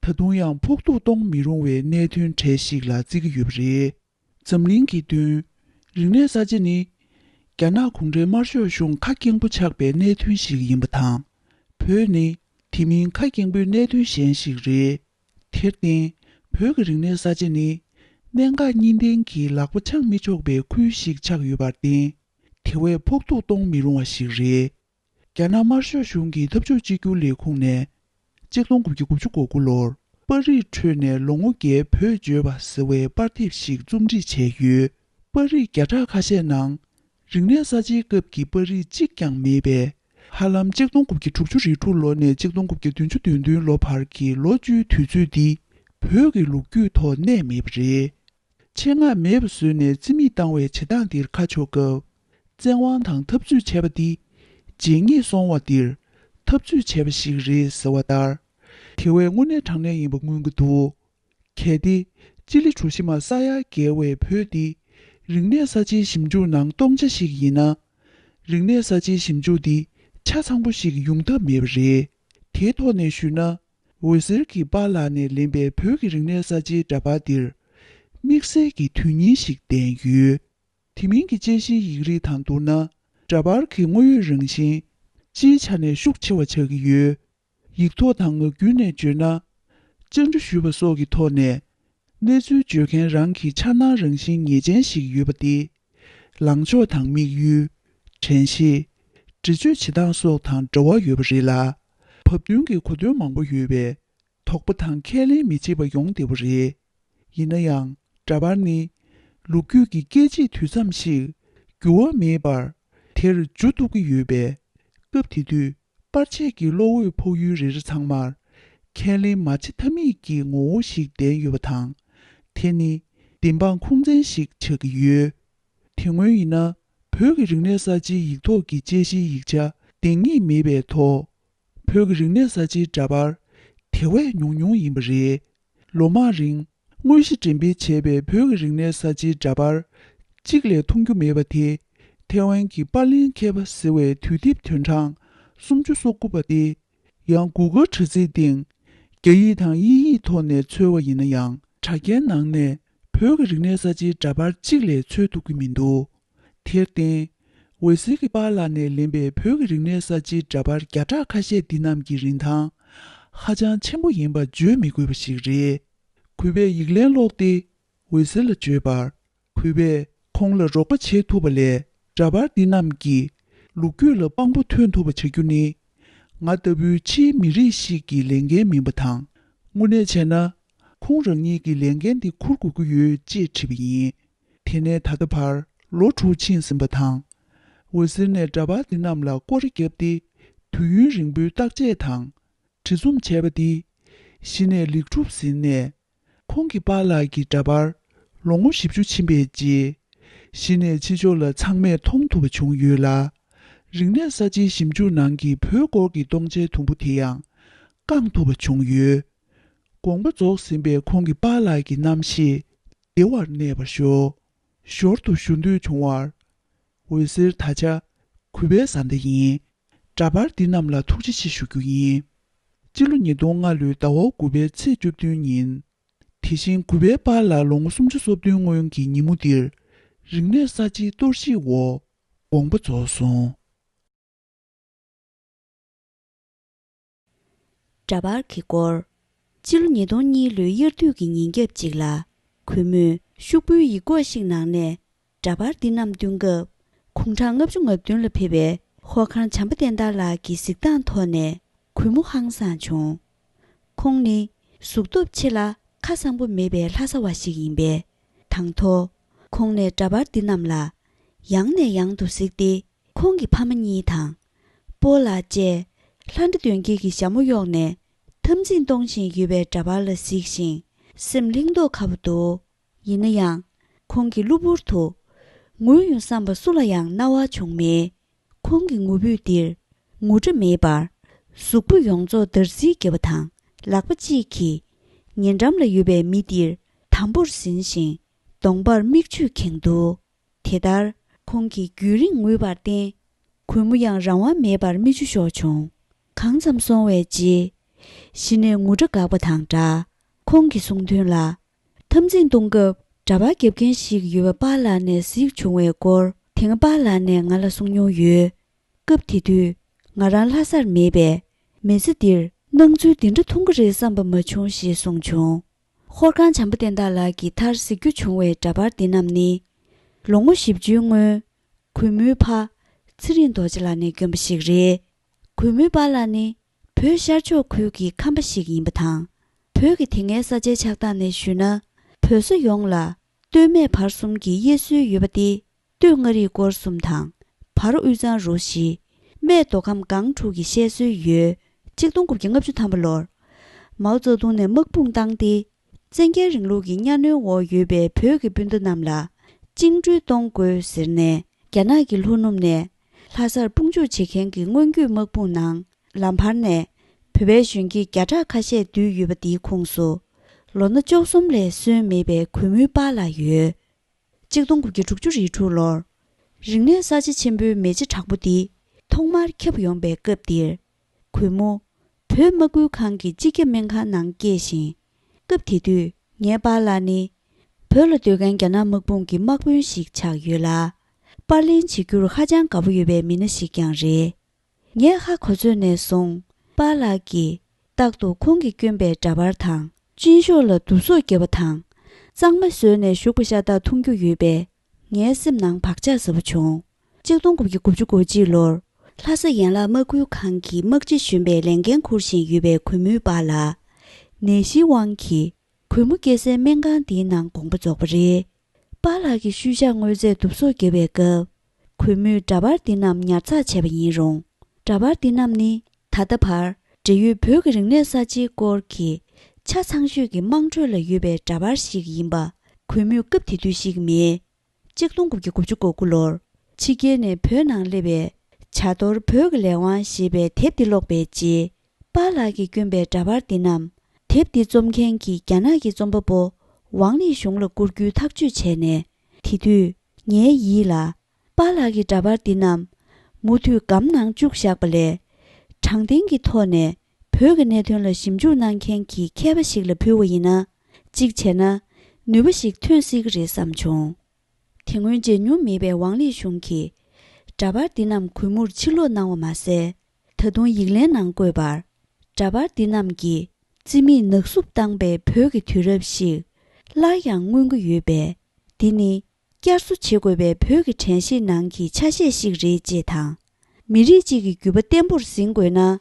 ད་དུང་ཡང་ཕོག་ཐུག་གཏོང་མི་རུང་བའི་གནད་དོན་གྲས་ཤིག་ལ་བརྩི་གི་ཡོད་པ་རེད། འཛམ་གླིང་གི་མདུན། རིག་གནས་གསར་བརྗེ་ནི། རྒྱ་ནག་གུང་ཁྲན་དམར་ཤོག་གཞུང་ཁ་སྐྱེངས་པོ་ཆགས་པའི་གནད་དོན་ཞིག་ཡིན་པ་དང་། བོད་ནི་དེ་མིན་ཁ་སྐྱེངས་པོའི་གནད་དོན་གཞན་ཞིག་རེད། དེར་བརྟེན། བོད་ཀྱི་རིག་གནས་གསར་བརྗེ་ནི། གནད་འགག་གཉིས་ལྡན་གྱི་ལག་པ་འཆང་མི་ཆོག་པའི་ཁུལ་ཞིག་ཆགས་ཡོད་པར་བརྟེན། དེ་བས་ཕོག་ཐུག་གཏོང་མི་རུང་བ་ཞིག་རེད། རྒྱ་ནག་དམར་ཤོག་གཞུང་གི་འཐབ་ཕྱོགས་གཅིག་གྱུར་ལས་ཁུངས་ནས། གཅིག་སྟོང་དགུ་བརྒྱ་དགུ་བཅུ་གོ་དགུ་ལོར། པར་རིས་ཁྲོད་ནས་ལོ་ངོ་བརྒྱའི་བོད་བརྗོད་པ་ཟེར་བའི་པར་དེབ་ཞིག་རྩོམ་སྒྲིག་བྱས་ཡོད། པར་རིས་བརྒྱ་ཕྲག་ཁ་ཤས་ནང་། རིག་གནས་གསར་བརྗེའི་སྐབས་ཀྱི་པར་རིས་གཅིག་ཀྱང་མེད་པས། ཧ་ལམ་གཅིག་སྟོང་དགུ་བརྒྱ་དྲུག་ཅུ་རེ་དྲུག་ལོ་ནས་གཅིག་སྟོང་དགུ་བརྒྱ་བདུན་ཅུ་དོན་བདུན་ལོ་བར་གྱི་ལོ་བཅུའི་དུས་ཚོད་འདི། བོད་ཀྱི་ལོ་རྒྱུས་ཐོག་གནས་མེད་པ་རེད། ཆེད་མངགས་མེད་པ་བཟོས་ནས་རྩིས་མེད་བཏང་བའི་བྱེད་སྟངས་འདིར་ཁ་ཕྱོགས་སྐབས། བཙན་དབང་དང་འཐབ་རྩོད་བྱས་པ་འདི། རྗེས་སྙེག་སོང་བ་འདིར་འཐབ་རྩོད་བྱས་པ་ཞིག་རེད་ཟེར་བ་ལྟར། དེ་བས་དངོས་གནས་དྲང་གནས་ཡིན་པ་མངོན་གྱི་འདུག་གལ་ཏེ། ཅི་ལི་གྲུ་ཤི་མ་ས་ཡ་བརྒལ་བའི་བོད་འདི། རིག་གནས་གསར་བརྗེའི་ཞིབ་འཇུག་ནང་སྟོང་ཆ་ཞིག་ཡིན་ན། རིག་གནས་གསར་བརྗེའི་ཞིབ་འཇུག་འདི་ཆ་ཚང་པོ་ཞིག་ཡོང་ཐབས་མེད་པ་རེད། དེའི་ཐོག་ནས་ཞུས་ན། འོད་ཟེར་གྱི་པཱ་ལགས་ནས་ལེན་པའི་བོད་ཀྱི་རིག་གནས་གསར་བརྗེའི་འདྲ་པར་འདིར། དམིགས་བསལ་གྱི་དོན་སྙིང་ཞིག་ལྡན་ཡོད། དེ་མིན་གྱི་དཔྱད་གཞིའི་ཡིག་རིགས་དང་བསྡུར་ན། འདྲ་པར་གྱི་དངོས་ཡོད་རང་བཞིན། སྤྱིའི་ཆ་ནས་ཤུགས་ཆེ་བ་ཆགས་ཀྱི་ཡོད། ཡིག་ཐོག་དང་ངག་རྒྱུན་ནས་བརྗོད་ན། བཅར་འདྲི་ཞུས་པ་སོགས་ཀྱི་ཐོག་ནས། གནས་ཚུལ་བརྗོད་མཁན་རང་གི་འཆར་སྣང་རང་བཞིན་ངེས་ཅན་ཞིག་ཡོད་པ་སྟེ། ལངས་ཕྱོགས་དང་དམིགས་ཡུལ། དྲན་ཤེས། འགྲེལ་བརྗོད་བྱེད་སྟངས་སོགས་དང་འབྲེལ་བ་ཡོད་པ་རེད་ལ། བབ་བསྟུན་གྱི་གོ་དོན་མང་པོ་ཡོད་པས། དོགས་པ་དང་ཁས་ལེན་མི་བྱེད་པ་ཡོང་བདེ་པོ་རེད། ཡིན་ན་ཡང་། འདྲ་པར་ནི། ལོ་རྒྱུས་ཀྱི་སྐད་ཅིག་དུས་མཚམས་ཤིག་འགྱུར་བ་མེད་པར། དེར་འཇུ་གཏུག་གི་ཡོད་པས། སྐབས་དེ་དུས། པར་ཆས་ཀྱི་གློག་འོད་ཕོག་ཡུལ་རེ་རེ་ཚང་མར། ཁས་ལེན་མ་བྱེད་ཐབས་མེད་ཀྱི་ངོ་བོ་ཞིག་ལྡན་ཡོད་པ་དང་། དེ་ནི། བདེན་དཔང་ཁུངས་བཙན་ཞིག་ཆགས་ཀྱི་ཡོད། དེ་སྔོན་ཡིན་ན། བོད་ཀྱི་རིག་གནས་གསར་བརྗེའི་ཡིག་ཐོག་གི་དཔྱད་གཞིའི་ཡིག་ཆ་འདང་ངེས་མེད་པའི་ཐོག་བོད་ཀྱི་རིག་གནས་གསར་བརྗེའི་འདྲ་པར་དེ་བས་ཉུང་ཉུང་ཡིན་པ་རེད། ལོ་མང་རིང་དངོས་གཞི་འགྲེམས་སྤེལ་བྱས་པའི་བོད་ཀྱི་རིག་གནས་གསར་བརྗེའི་འདྲ་པར་གཅིག་ལས་མཐོང་རྒྱུ་མེད་པ་དེ། ཐེ་ཝན་གྱི་པར་ལེན་མཁས་པ་ཟེར་བའི་དུས་དེབ་དོན་གྲངས་སུམ་ཅུ་སོ་དགུ་པ་སྟེ། ཡང་Google་དྲ་ཚིགས་སྟེང་རྒྱ་ཡིག་དང་དབྱིན་ཡིག་ཐོག་ནས་འཚོལ་བ་ཡིན་ན་ཡང་། དྲ་རྒྱའི་ནང་ནས་བོད་ཀྱི་རིག་གནས་གསར་བརྗེའི་འདྲ་པར་གཅིག་ལས་འཚོལ་ཐུབ་ཀྱི་མི་འདུག་དེར་བརྟེན། འོད་ཟེར་གྱི་པཱ་ལགས་ནས་ལེན་པའི་བོད་ཀྱི་རིག་གནས་གསར་བརྗེའི་འདྲ་པར་བརྒྱ་ཕྲག་ཁ་ཤས་འདི་རྣམས་ཀྱི་རིན་ཐང་ཧ་ཅང་ཆེན་པོ་ཡིན་པ་བརྗོད་མི་དགོས་པ་ཞིག་རེད། གུས་པས་ཡིག་ལན་ཀློག་སྟེ། འོད་ཟེར་ལ་བརྗོད་པར། གུས་པས་ཁོང་ལ་རོགས་པ་བྱེད་ཐུབ་པ་ལས། འདྲ་པར་འདི་རྣམས་ཀྱིས་ལོ་རྒྱུས་ལ་དཔང་པོ་ཐོན་ཐུབ་པ་བྱ་རྒྱུ་ནི། ང་ལྟ་བུའི་ཕྱིའི་མི་རིགས་ཤིག་གི་ལས་འགན་མིན་པ་དང་། དངོས་གནས་བྱས་ན། ཁོང་རང་ཉིད་ཀྱི་ལས་འགན་འདི་འཁུར་དགོས་ཀྱི་ཡོད་ཅེས་དྲིས་པ་ཡིན། དེ་ནས་ད་ལྟ་བར་ལོ་དྲུག་ཕྱིན་ཟིན་པ་དང་། འོད་ཟེར་ནས་འདྲ་པར་འདི་རྣམས་ལ་སྐོར་ར་བརྒྱབ་སྟེ། དུས་ཡུན་རིང་པོའི་བརྟག་དཔྱད་དང་། བྲིས་རྩོམ་བྱས་པ་འདི། གཞི་ནས་ལེགས་གྲུབ་ཟིན་ནས། ཁོང་གི་པཱ་ལགས་ཀྱི་འདྲ་པར་ལོ་ངོ་བཞི་བཅུ་ཕྱིན་པའི་རྗེས། གཞི་ནས་ཕྱི་ཕྱོགས་ལ་ཚང་མས་མཐོང་ཐུབ་པ་བྱུང་ཡོད་ལ། རིག་གནས་གསར་བརྗེའི་ཞིབ་འཇུག་ནང་གི་བོད་སྐོར་གྱི་སྟོང་ཆའི་དུམ་བུ་དེ་ཡང་བསྐང་ཐུབ་པ་བྱུང་ཡོད། དགོངས་པ་རྫོགས་ཟིན་པའི་ཁོང་གི་པཱ་ལགས་ཀྱི་རྣམ་ཤེས་བདེ་བར་གནས་པར་ཤོག་ཞོར་དུ་ཞུ་འདོད་བྱུང་བར། འོད་ཟེར་ད་ཆ་གུས་པའི་བཟའ་ཟླ་ཡིན། འདྲ་པར་འདི་རྣམས་ལ་ཐུགས་རྗེ་ཆེ་ཞུ་རྒྱུ་ཡིན། སྤྱི་ལོ་ཉིས་སྟོང་ལྔ་ལོའི་ཟླ་བ་དགུ་པའི་ཚེས་བཅུ་བདུན་ཉིན། དེ་བཞིན་གུས་པའི་པཱ་ལགས་ལོ་ངོ་སུམ་ཅུ་སོ་བདུན་སྔོན་གྱི་ཉིན་མོ་འདིར། རིག་གནས་གསར་བརྗེའི་གཏོར་བཤིག་འོག་དགོངས་པ་རྫོགས་སོང་། འདྲ་པར་གྱི་སྐོར། སྤྱི་ལོ་ཉིས་སྟོང་གཉིས་ལོའི་དབྱར་དུས་ཀྱི་ཉིན་རྒྱབ་ཅིག་ལ། གུས་མོས་ཤོག་བུའི་ཡིག་སྐོགས་ཤིག་ནང་ནས། འདྲ་པར་འདི་རྣམས་བཏོན་སྐབས། དགུང་གྲངས་ལྔ་བཅུ་ང་བདུན་ལ་ཕེབས་པའི་ཧོར་ཁང་བྱམས་པ་བསྟན་དར་ལགས་ཀྱི་གཟིགས་སྟངས་ཐོག་ནས་གུས་མོ་ཧང་སངས་བྱུང་། ཁོང་ནི་གཟུགས་སྟོབས་ཆེ་ལ་ཁ་གསང་པོ་མེད་པའི་ལྷ་ས་བ་ཞིག་ཡིན་པས། དང་ཐོག་ཁོང་ནས་འདྲ་པར་འདི་རྣམས་ལ་ཡང་ནས་ཡང་དུ་གཟིགས་ཏེ། ཁོང་གི་ཕ་མ་གཉིས་དང་། སྤོ་ལགས་བཅས་ལྷ་འདྲེ་གདོན་བགེགས་ཀྱི་ཞྭ་མོ་གཡོགས་ནས་འཐབ་འཛིང་གཏོང་བཞིན་ཡོད་པའི་འདྲ་པར་ལ་གཟིགས་ཤིང་སེམས་ལྷིང་མདོག་ཁ་པོ་འདུག་ཡིན་ན་ཡང་། ཁོང་གི་གློ་བུར་དུ་ངུ་ཡོང་བསམ་པ་སུ་ལ་ཡང་སྣང་བ་བྱུང་མེད། ཁོང་གི་ངུ་འབོད་འདིར་ངུ་སྒྲ་མེད་པར་གཟུགས་པོ་ཡོངས་རྫོགས་འདར་སིག་བརྒྱབ་པ་དང་ལག་པ་གཅིག་གིས་ཉེ་འགྲམ་ལ་ཡོད་པའི་མི་འདིར་དམ་པོར་ཟིན་ཞིང་གདོང་པར་མིག་ཆུས་ཁེངས་འདུག་དེ་ལྟར་ཁོང་གིས་རྒྱུན་རིང་ངུས་པར་བརྟེན། གུས་མོ་ཡང་རང་དབང་མེད་པར་མིག་ཆུ་ཤོར་བྱུང་། གང་ཙམ་སོང་བའི་རྗེས། གཞི་ནས་ངུ་སྒྲ་འགག་པ་དང་སྦྲགས། ཁོང་གིས་གསུངས་དོན་ལ། འཐབ་འཛིང་གཏོང་སྐབས་འདྲ་པར་རྒྱབ་མཁན་ཞིག་ཡོད་པ་པཱ་ལགས་ནས་གཟིགས་བྱུང་བའི་སྐོར། ངའི་པཱ་ལགས་ནས་ང་ལ་གསུངས་མྱོང་ཡོད། སྐབས་དེ་དུས་ང་རང་ལྷ་སར་མེད་པས། མི་ཚེ་འདིར་སྣང་ཚུལ་འདི་འདྲ་མཐོང་གི་རེད་བསམ་པ་མ་བྱུང་ཞེས་གསུངས་བྱུང་། ཧོར་ཁང་བྱམས་པ་བསྟན་དར་ལགས་ཀྱིས་མཐར་གཟིགས་རྒྱུ་བྱུང་བའི་འདྲ་པར་འདི་རྣམས་ནི། ལོ་ངོ་བཞི་བཅུའི་སྔོན། གུས་མོའི་ཕ། ཚེ་རིང་རྡོ་རྗེ་ལགས་ནས་བསྐྱོན་པ་ཞིག་རེད། གུས་མོའི་པཱ་ལགས་ནི། བོད་ཤར་ཕྱོགས་ཁུལ་གྱི་ཁམས་པ་ཞིག་ཡིན་པ་དང་། བོད་ཀྱི་དེ་སྔའི་ས་ཆའི་ཆགས་སྟངས་ནས་ཞུས་ན། བོད་ས་ཡོངས་ལ། སྟོད་སྨད་བར་གསུམ་གྱི་དབྱེ་སྲོལ་ཡོད་པ་སྟེ། སྟོད་མངའ་རིས་སྐོར་གསུམ་དང་། བར་དབུས་གཙང་རུ་བཞི། སྨད་མདོ་ཁམས་སྒང་དྲུག་གི་བཤད་སྲོལ་ཡོད། གཅིག་སྟོང་དགུ་བརྒྱ་ལྔ་བཅུ་ཐམ་པ་ལོར། མའོ་ཙེ་ཏུང་ནས་དམག་དཔུང་བཏང་སྟེ། བཙན་རྒྱལ་རིང་ལུགས་ཀྱི་གཉའ་གནོན་འོག་ཡོད་པའི་བོད་ཀྱི་སྤུན་ཟླ་རྣམས་ལ། བཅིངས་འགྲོལ་གཏོང་དགོས་ཟེར་ནས། རྒྱ་ནག་གི་ལྷོ་ནུབ་ནས། ལྷ་སར་དཔུང་འཇུག་བྱེད་མཁན་གྱི་སྔོན་སྐྱོད་དམག་དཔུང་ནང་། ལམ་བར་ནས། བོད་པའི་གཞོན་སྐྱེས་བརྒྱ་ཕྲག་ཁ་ཤས་འདུས་ཡོད་པ་འདིའི་ཁོངས་སུ། ལོ་ན་བཅུ་གསུམ་ལས་སོན་མེད་པའི་གུས་མོའི་པཱ་ལགས་ཡོད། གཅིག་སྟོང་དགུ་བརྒྱ་དྲུག་ཅུ་རེ་དྲུག་ལོར། རིག་གནས་གསར་བརྗེ་ཆེན་པོའི་མེ་ལྕེ་དྲག་པོ་འདི་ཐོག་མར་ཁྱབ་ཡོང་པའི་སྐབས་འདིར། གུས་མོ། བོད་དམག་ཁུལ་ཁང་གི་སྤྱི་ཁྱབ་སྨན་ཁང་ནང་སྐྱེས་ཤིང་། སྐབས་དེ་དུས་ངའི་པཱ་ལགས་ནི། བོད་ལ་སྡོད་མཁན་རྒྱ་ནག་དམག་དཔུང་གི་དམག་དཔོན་ཞིག་ཆགས་ཡོད་ལ། པར་ལེན་བྱེད་རྒྱུར་ཧ་ཅང་དགའ་པོ་ཡོད་པའི་མི་སྣ་ཞིག་ཀྱང་རེད། ངས་ཧ་གོ་ཚོད་ནས་བཟུང་། པཱ་ལགས་ཀྱིས་རྟག་ཏུ་ཁོང་གིས་བསྐྱོན་པའི་འདྲ་པར་དང་། སྤྱིན་ཤོག་ལ་བསྡུ་གསོག་བརྒྱབ་པ་དང་། གཙང་མ་བཟོས་ནས་བཞུགས་པ་ཤ་སྟག་མཐོང་རྒྱུ་ཡོད་པས། ངའི་སེམས་ནང་བག་ཆགས་ཟབ་པོ་བྱུང་། གཅིག་སྟོང་དགུ་བརྒྱ་དགུ་བཅུ་གོ་གཅིག་ལོར། ལྷ་ས་ཡན་ལག་དམག་ཁུལ་ཁང་གི་དམག་སྤྱི་གཞོན་པའི་ལས་འགན་འཁུར་བཞིན་ཡོད་པའི་གུས་མོའི་པཱ་ལགས། ནད་གཞིའི་དབང་གིས། གུས་མོ་སྐྱེ་སའི་སྨན་ཁང་འདིའི་ནང་དགོངས་པ་རྫོགས་པ་རེད། པཱ་ལགས་ཀྱི་ཤུལ་བཞག་དངོས་རྫས་བསྡུ་གསོག་བརྒྱབ་པའི་སྐབས། གུས་མོས་འདྲ་པར་འདི་རྣམས་ཉར་ཚགས་བྱས་པ་ཡིན་རུང་། འདྲ་པར་འདི་རྣམས་ནི། ད་ལྟ་བར། འབྲེལ་ཡོད་བོད་ཀྱི་རིག་གནས་གསར་བརྗེའི་སྐོར་གྱི། ཆ་ཚང་ཤོས་ཀྱི་དམངས་ཁྲོད་ལ་ཡོད་པའི་འདྲ་པར་ཞིག་ཡིན་པ། གུས་མོས་སྐབས་དེ་དུས་ཤེས་ཀྱི་མེད། གཅིག་སྟོང་དགུ་བརྒྱ་དགུ་བཅུ་གོ་དགུ་ལོར། ཕྱི་རྒྱལ་ནས་བོད་ནང་སླེབས་པའི། བྱ་དོར་བོད་ཀྱི་ལས་དབང་ཞེས་པའི་དེབ་འདི་ཀློག་པའི་རྗེས། པཱ་ལགས་ཀྱིས་བསྐྱོན་པའི་འདྲ་པར་འདི་རྣམས། དེབ་འདི་རྩོམ་མཁན་གྱི་རྒྱ་ནག་གི་རྩོམ་པ་པོ། ཝང་ལི་ཞུང་ལ་བསྐུར་རྒྱུའི་ཐག་གཅོད་བྱས་ནས། དེ་དུས། ངའི་ཡིད་ལ། པཱ་ལགས་ཀྱི་འདྲ་པར་འདི་རྣམས། མུ་མཐུད་སྒམ་ནང་བཅུག་བཞག་པ་ལས། དྲང་བདེན་གྱི་ཐོག་ནས། བོད་ཀྱི་གནད་དོན་ལ་ཞིབ་འཇུག་གནང་མཁན་གྱི་མཁས་པ་ཞིག་ལ་ཕུལ་བ་ཡིན་ན། གཅིག་བྱས་ན། ནུས་པ་ཞིག་ཐོན་སྲིད་ཀྱི་རེད་བསམ་བྱུང་། དེ་སྔོན་མཇལ་མྱོང་མེད་པའི་ཝང་ལི་ཞུང་གིས། འདྲ་པར་འདི་རྣམས་གུས་མོར་ཕྱིར་སློག་གནང་བ་མ་ཟད། ད་དུང་ཡིག་ལན་ནང་བཀོད་པར། འདྲ་པར་འདི་རྣམས་ཀྱིས། རྩིས་མེད་ནག་བསུབ་བཏང་པའི་བོད་ཀྱི་དུས་རབས་ཤིག་སླར་ཡང་མངོན་གྱི་ཡོད་པས། འདི་ནི། བསྐྱར་གསོ་བྱེད་དགོས་པའི་བོད་ཀྱི་དྲན་ཤེས་ནང་གི་ཆ་ཤས་ཤིག་རེད་ཅེས་དང་། མི་རིགས་གཅིག་གི་རྒྱུད་པ་བརྟན་པོར་ཟིན་དགོས་ན།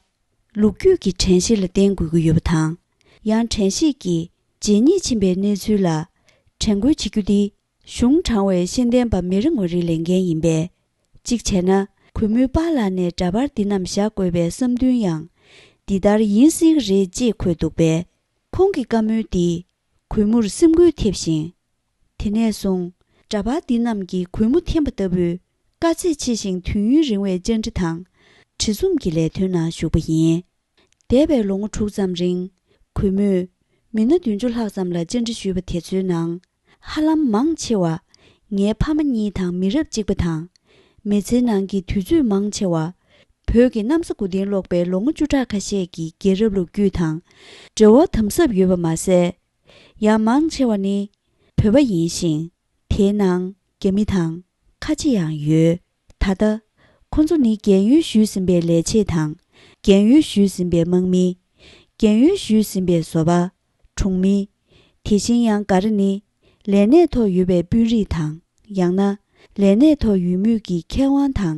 ལོ་རྒྱུས་ཀྱི་དྲན་ཤེས་ལ་བརྟེན་དགོས་ཀྱི་ཡོད་པ་དང་། ཡང་དྲན་ཤེས་ཀྱིས་རྗེས་ཉེས་ཕྱིན་པའི་གནས་ཚུལ་ལ་དྲན་སྐུལ་བྱེད་རྒྱུ་འདི། གཞུང་དྲང་བའི་ཤེས་ལྡན་པ་མི་རེ་ངོ་རེའི་ལས་འགན་ཡིན་པས། གཅིག་བྱས་ན། གུས་མོའི་པཱ་ལགས་ནས་འདྲ་པར་འདི་རྣམས་བཞག་དགོས་པའི་བསམ་འདུན་ཡང་འདི་ལྟར་ཡིན་སྲིད་ཀྱི་རེད་ཅེས་འཁོད་འདུག་པས། ཁོང་གི་བཀའ་མོལ་འདིས་གུས་མོར་སེམས་འགུལ་ཐེབས་ཤིང་། དེ་ནས་བཟུང་འདྲ་པར་འདི་རྣམས་ཀྱིས་གུས་མོ་འཐེན་པ་ལྟ་བུའི་དཀའ་ཚེགས་ཆེ་ཞིང་དུས་ཡུན་རིང་བའི་བཅར་འདྲི་དང་། བྲིས་རྩོམ་གྱི་ལས་དོན་ནང་ཞུགས་པ་ཡིན། འདས་པའི་ལོ་ངོ་དྲུག་ཙམ་རིང་། གུས་མོས་མི་སྣ་བདུན་ཅུ་ལྷག་ཙམ་ལ་བཅར་འདྲི་ཞུས་པ་དེ་ཚོའི་ནང་། ཧ་ལམ་མང་ཆེ་བ། ངའི་ཕ་མ་གཉིས་དང་མི་རབས་གཅིག་པ་དང་། མི་ཚེའི་ནང་གི་དུས་ཚོད་མང་ཆེ་བ། བོད་ཀྱི་གནམ་ས་དགུ་ལྡན་ཀློག་པའི་ལོ་ངོ་བཅུ་ཕྲག་ཁ་ཤས་ཀྱི་རྒྱལ་རབས་ལོ་རྒྱུས་དང་། འབྲེལ་བ་དམ་ཟབ་ཡོད་པ་མ་ཟད། ཡང་མང་ཆེ་བ་ནི། བོད་པ་ཡིན་ཞིང་། དེའི་ནང་། རྒྱ་མི་དང་། ཁ་ཆེ་ཡང་ཡོད། ད་ལྟ། ཁོ་ཚོ་ནི་རྒན་ཡོལ་ཞུས་ཟིན་པའི་ལས་བྱེད་དང་། རྒན་ཡོལ་ཞུས་ཟིན་པའི་དམག་མི། རྒན་ཡོལ་ཞུས་ཟིན་པའི་བཟོ་པ། གྲོང་མི། དེ་བཞིན་ཡང་འགའ་རེ་ནི། ལས་གནས་ཐོག་ཡོད་པའི་དཔོན་རིགས་དང་། ཡང་ན། ལས་གནས་ཐོག་ཡོད་མུས་ཀྱི་མཁས་དབང་དང་།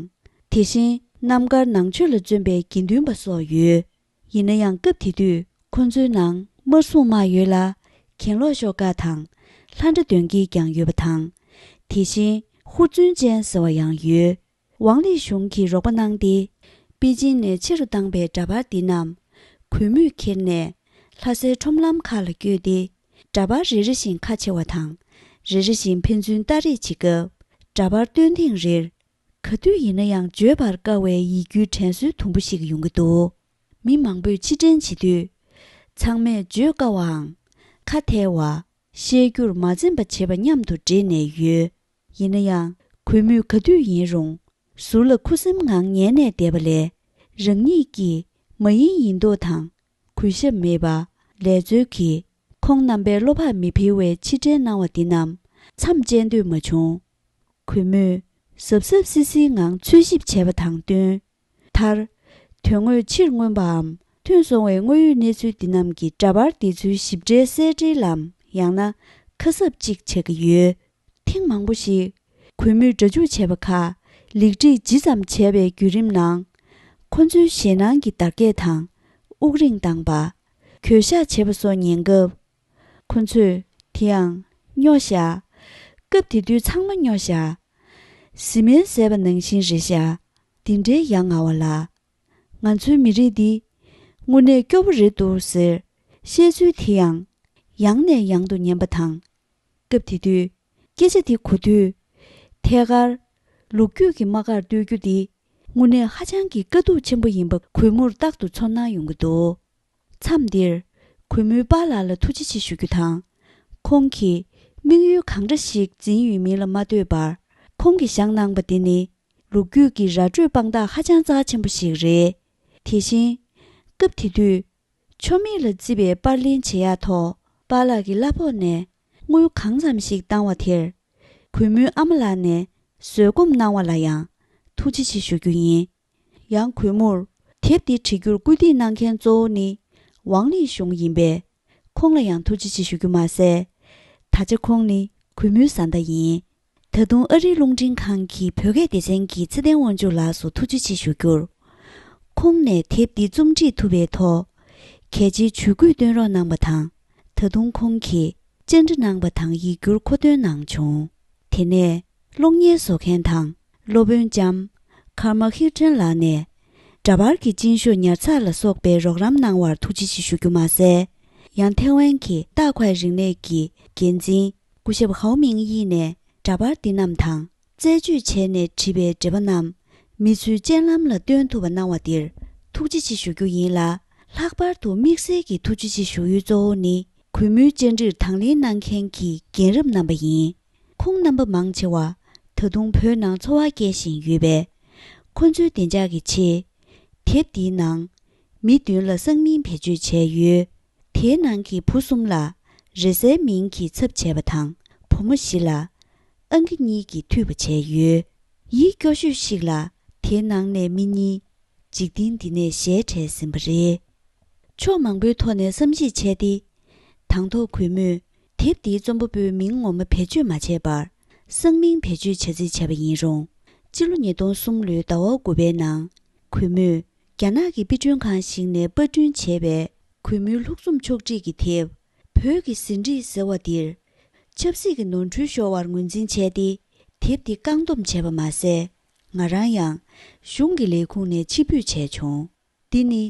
དེ་བཞིན། རྣམ་དཀར་ནང་ཆོས་ལ་བརྩོན་པའི་དགེ་འདུན་པ་སོགས་ཡོད། ཡིན་ན་ཡང་སྐབས་དེ་དུས་ཁོ་ཚོའི་ནང་དམར་སྲུང་དམག་ཡོད་ལ། གྱེན་ལོག་ཤོག་ཁག་དང་། ལྷ་འདྲེ་གདོན་བགེགས་ཀྱང་ཡོད་པ་དང་། དེ་བཞིན་ཧུར་བརྩོན་ཅན་ཟེར་བ་ཡང་ཡོད། ཝང་ལི་ཞུང་གིས་རོགས་པ་གནང་སྟེ། པེ་ཅིན་ནས་ཕྱི་རུ་བཏང་པའི་འདྲ་པར་འདི་རྣམས་གུས་མོས་ཁྱེར་ནས་ལྷ་སའི་ཁྲོམ་ལམ་ཁག་ལ་བསྐྱོད་དེ། འདྲ་པར་རེ་རེ་བཞིན་ཁ་ཕྱེ་བ་དང་། རེ་རེ་བཞིན་ཕན་ཚུན་ལྟ་རེས་བྱེད་སྐབས། འདྲ་པར་སྟོན་ཐེངས་རེར། ག་དུས་ཡིན་ན་ཡང་བརྗོད་པར་དཀའ་བའི་ཡིད་འགྱུར་དྲན་གསོའི་དུམ་བུ་ཞིག་ཡོང་གི་འདུག་མི་མང་པོས་ཕྱིར་དྲན་བྱེད་དུས། ཚང་མས་བརྗོད་དཀའ་བའམ། ཁ་ཐལ་བ། བཤད་རྒྱུར་མ་འཛེམ་པ་བྱེད་པ་མཉམ་དུ་འདྲེས་ནས་ཡོད། ཡིན་ན་ཡང་། གུས་མོས་ག་དུས་ཡིན་རུང་། ཟུར་ལ་ཁུ་སིམ་ངང་ཉལ་ནས་བསྡད་པ་ལས། རང་ཉིད་ཀྱིས་མ་ཡིན་ཡིན་མདོག་དང་། གུས་ཞབས་མེད་པ། ལས་འཛོལ་གྱིས། ཁོང་རྣམ་པའི་བློ་ཕམ་མི་འཕེལ་བའི་ཕྱིར་དྲན་གནང་བ་འདི་རྣམས་མཚམས་བཅད་འདོད་མ་བྱུང་། གུས་མོས། གཟབ་གཟབ་སིལ་སིལ་ངང་འཚོལ་ཞིབ་བྱས་པ་དང་བསྟུན། མཐར། དོན་དངོས་ཕྱིར་མངོན་པའམ་ཐོན་སོང་བའི་དངོས་ཡོད་གནས་ཚུལ་འདི་རྣམས་ཀྱི་འདྲ་པར་འདི་ཚོའི་ཞིབ་ཕྲའི་གསལ་འགྲེལ་ལམ་ཡང་ན་ཁ་གསབ་ཅིག་བྱ་གི་ཡོད། ཐེངས་མང་པོ་ཞིག་གུས་མོས་སྒྲ་འཇུག་བྱས་པ་ཁག་ལེགས་སྒྲིག་ཇི་ཙམ་བྱས་པའི་བརྒྱུད་རིམ་ནང་། ཁོ་ཚོའི་ཞེད་སྣང་གི་བརྡ་སྐད་དང་། དབུགས་རིང་བཏང་པ། གོད་ཤག་བྱེད་པ་སོགས་ཉན་སྐབས། ཁོ་ཚོས་དེ་ཡང་སྨྱོ་བཞག་སྐབས་དེ་དུས་ཚང་མ་སྨྱོ་བཞག་བཟི་སྨན་ཟས་པ་ནང་བཞིན་རེད་བཞག་འདི་འདྲའི་ཡ་ང་བ་ལ། ང་ཚོའི་མི་རིགས་འདི་དངོས་གནས་སྐྱོ་པོ་རེད་འདུག་ཟེར་བཤད་ཚུལ་དེ་ཡང་ཡང་ནས་ཡང་དུ་ཉན་པ་དང་། སྐབས་དེ་དུས་སྐད་ཆ་དེ་གོ་དུས། ཐད་ཀར་ལོ་རྒྱུས་ཀྱི་རྨ་ཁར་གཏོད་རྒྱུ་འདི་དངོས་གནས་ཧ་ཅང་གི་དཀའ་སྡུག་ཆེན་པོ་ཡིན་པ་གུས་མོར་རྟག་ཏུ་ཚོར་སྣང་ཡོང་གི་འདུག་མཚམས་འདིར་གུས་མོའི་པཱ་ལགས་ལ་ཐུགས་རྗེ་ཆེ་ཞུ་རྒྱུ་དང་། ཁོང་གིས་དམིགས་ཡུལ་གང་འདྲ་ཞིག་འཛིན་ཡོད་མིན་ལ་མ་ལྟོས་པར་ཁོང་གིས་བཞག་གནང་པ་དེ་ནི་ལོ་རྒྱུས་ཀྱི་ར་སྤྲོད་དཔང་རྟགས་ཧ་ཅང་རྩ་ཆེན་པོ་ཞིག་རེད། དེ་བཞིན། སྐབས་དེ་དུས། ཆོ་མེད་ལ་བརྩི་བའི་པར་ལེན་བྱེད་ཡག་ཐོག་པཱ་ལགས་ཀྱི་གླ་ཕོགས་ནས་དངུལ་གང་ཙམ་ཞིག་བཏང་བ་དེར། གུས་མོའི་ཨ་མ་ལགས་ནས་བཟོད་སྒོམ་གནང་བ་ལ་ཡང་ཐུགས་རྗེ་ཆེ་ཞུ་རྒྱུ་ཡིན། ཡང་གུས་མོར་དེབ་འདི་བྲི་རྒྱུར་སྐུལ་འདེད་གནང་མཁན་གཙོ་བོ་ནི་ཝང་ལི་ཞུང་ཡིན་པས། ཁོང་ལ་ཡང་ཐུགས་རྗེ་ཆེ་ཞུ་རྒྱུ་མ་ཟད། ད་ཆ་ཁོང་ནི་གུས་མོའི་བཟའ་ཟླ་ཡིན། ད་དུང་ཨ་རིའི་རླུང་འཕྲིན་ཁང་གི་བོད་སྐད་སྡེ་ཚན་གྱི་ཚེ་བརྟན་དབང་ཕྱུག་ལགས་སུ་ཐུགས་རྗེ་ཆེ་ཞུ་རྒྱུར། ཁོང་ནས་དེབ་འདི་རྩོམ་སྒྲིག་ཐུབ་པའི་ཐོག་གལ་ཆེའི་ཇུས་འགོད་བཏོན་རོགས་གནང་པ་དང་། ད་དུང་ཁོང་གིས་བཅར་འདྲི་གནང་པ་དང་ཡིག་སྒྱུར་མཁོ་འདོན་གནང་བྱུང་། དེ་ནས་གློག་བརྙན་བཟོ་མཁན་དང་སློབ་དཔོན་ལྕམ་ཀརྨ་ཧིལ་ཊོན་ལགས་ནས་འདྲ་པར་གྱི་སྤྱིན་ཤོག་ཉར་ཚགས་ལ་སོགས་པའི་རོགས་རམ་གནང་བར་ཐུགས་རྗེ་ཆེ་ཞུ་རྒྱུ་མ་ཟད། ཡང་ཐེ་ཝན་གྱི་ཏཱ་ཁོའེ་རིག་གནས་ཀྱི་འགན་འཛིན་སྐུ་ཞབས་ཧའོ་མིང་དབྱི་ནས་འདྲ་པར་འདི་རྣམས་དང་། རྩད་གཅོད་བྱས་ནས་བྲིས་པའི་འགྲེལ་པ་རྣམས་མི་ཚོའི་སྤྱན་ལམ་ལ་སྟོན་ཐུབ་པ་གནང་བ་འདིར་ཐུགས་རྗེ་ཆེ་ཞུ་རྒྱུ་ཡིན་ལ། ལྷག་པར་དུ་དམིགས་བསལ་གྱི་ཐུགས་རྗེ་ཆེ་ཞུ་ཡུལ་གཙོ་བོ་ནི་གུས་མོའི་བཅར་འདྲིར་དང་ལེན་གནང་མཁན་གྱི་རྒན་རབས་རྣམ་པ་ཡིན། ཁོང་རྣམ་པ་མང་ཆེ་བ་ད་དུང་བོད་ནང་འཚོ་བ་སྐྱེལ་བཞིན་ཡོད་པས། ཁོ་ཚོའི་བདེ་འཇགས་ཀྱི་ཆེད། དེབ་འདིའི་ནང་མི་བདུན་ལ་གསང་མིང་བེད་སྤྱོད་བྱས་ཡོད། དེའི་ནང་གི་བུ་གསུམ་ལ་རེས་གཟའི་མིང་གི་ཚབ་བྱས་པ་དང་། བུ་མོ་བཞི་ལ་ཨང་ཀི་གཉིས་ཀྱིས་མཐུད་པ་བྱས་ཡོད། ཡིད་སྐྱོ་ཤོས་ཤིག་ལ། དེའི་ནང་ནས་མི་གཉིས་འཇིག་རྟེན་འདི་ནས་ཞལ་བྲལ་ཟིན་པ་རེད། ཕྱོགས་མང་པོའི་ཐོག་ནས་བསམ་གཞིག་བྱས་ཏེ། དང་ཐོག་གུས་མོས་དེབ་འདིའི་རྩོམ་པ་པོའི་མིང་ངོ་མ་བེད་སྤྱོད་མ་བྱས་པར། གསང་མིང་བེད་སྤྱོད་བྱ་རྩིས་བྱས་པ་ཡིན་རུང་། སྤྱི་ལོ་ཉིས་སྟོང་གསུམ་ལོའི་ཟླ་བ་དགུ་པའི་ནང་། གུས་མོས་རྒྱ་ནག་གི་དཔེ་སྐྲུན་ཁང་ཞིག་ནས་པར་སྐྲུན་བྱས་པའི་གུས་མོའི་ལྷུག་རྩོམ་ཕྱོགས་བསྒྲིགས་ཀྱི་དེབ། བོད་ཀྱི་ཟིན་བྲིས་ཟེར་བ་འདིར། ཆབ་སྲིད་ཀྱི་ནོར་འཁྲུལ་ཤོར་བར་ངོས་འཛིན་བྱས་ཏེ། དེབ་འདི་བཀག་སྡོམ་བྱས་པ་མ་ཟད། ང་རང་ཡང་གཞུང་གི་ལས་ཁུངས་ནས་ཕྱིར་འབུད་བྱས་བྱུང་། འདི་ནི།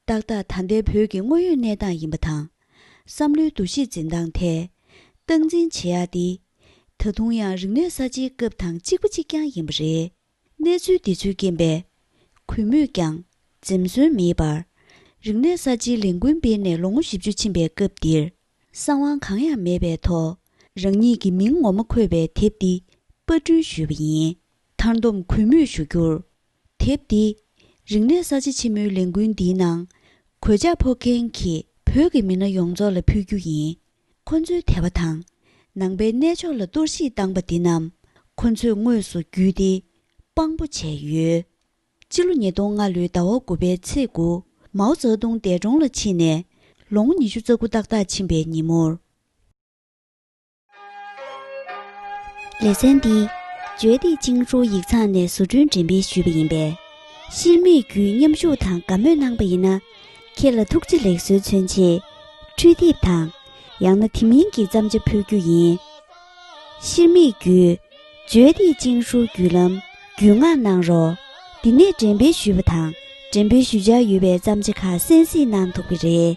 ཏག་ཏག་ད་ལྟའི་བོད་ཀྱི་དངོས་ཡོད་གནས་སྟངས་ཡིན་པ་དང་། བསམ་བློའི་འདུ་ཤེས་འཛིན་སྟངས་ཐད། སྟངས་འཛིན་བྱེད་ཡག་འདི། ད་དུང་ཡང་རིག་གནས་གསར་བརྗེའི་སྐབས་དང་གཅིག་པ་གཅིག་རྐྱང་ཡིན་པ་རེད། གནས་ཚུལ་འདི་ཚོའི་རྐྱེན་པས། གུས་མོས་ཀྱང་འཛེམ་ཟོན་མེད་པར། རིག་གནས་གསར་བརྗེའི་ལས་འགུལ་སྤེལ་ནས་ལོ་ངོ་བཞི་བཅུ་ཕྱིན་པའི་སྐབས་འདིར། གསང་བ་གང་ཡང་མེད་པའི་ཐོག་རང་ཉིད་ཀྱི་མིང་ངོ་མ་འཁོད་པའི་དེབ་འདི་པར་སྐྲུན་ཞུས་པ་ཡིན། མཐར་སྡོམ་གུས་མོས་ཞུ་རྒྱུར། དེབ་འདི། རིག་གནས་གསར་བརྗེ་ཆེན་མོའི་ལས་འགུལ་འདིའི་ནང་། གོད་ཆག་ཕོག་མཁན་གྱི་བོད་ཀྱི་མི་སྣ་ཡོངས་རྫོགས་ལ་ཕུལ་རྒྱུ་ཡིན། ཁོ་ཚོའི་དད་པ་དང་། ནང་པའི་གནས་མཆོག་ལ་གཏོར་བཤིག་བཏང་པ་འདི་རྣམས། ཁོ་ཚོས་དངོས་སུ་བརྒྱུད་དེ། དཔང་པོ་བྱས་ཡོད། སྤྱི་ལོ་ཉིས་སྟོང་ལྔ་ལོའི་ཟླ་བ་དགུ་པའི་ཚེས་དགུ། མའོ་ཙེ་ཏུང་འདས་གྲོངས་ལ་ཕྱིན་ནས། ལོ་ངོ་ཉི་ཤུ་རྩ་དགུ་ཏག་ཏག་ཕྱིན་པའི་ཉིན་མོར། ལེ་ཚན་འདི་ཇོ་ཏི་ཅིང་ཧྲུའུ་ཡིག་ཚང་ནས་བཟོ་སྐྲུན་འགྲེམས་སྤེལ་ཞུས་པ་ཡིན་པས། ཤེར་མིག་བརྒྱུད་མཉམ་ཞུགས་དང་དགའ་མོས་གནང་པ་ཡིན་ན། ཁྱེད་ལ་ཐུགས་རྗེ་ལེགས་གསོལ་མཚོན་ཆེད། འཕྲུལ་དེབ་དང་། ཡང་ན་དེ་མིན་གྱི་བརྩམས་བྱ་ཕུལ་རྒྱུ་ཡིན། ཤེར་མིག་བརྒྱུད། ཇོ་ཏི་ཅིང་ཧྲུའུ་བརྒྱུད་ལམ་བརྒྱུད་མངགས་གནང་རོགས། འདི་ནས་འགྲེམས་སྤེལ་ཞུས་པ་དང་། འགྲེམས་སྤེལ་ཞུ་འཆར་ཡོད་པའི་བརྩམས་བྱ་ཁག་གསན་གཟིགས་གནང་ཐུབ་ཀྱི་རེད།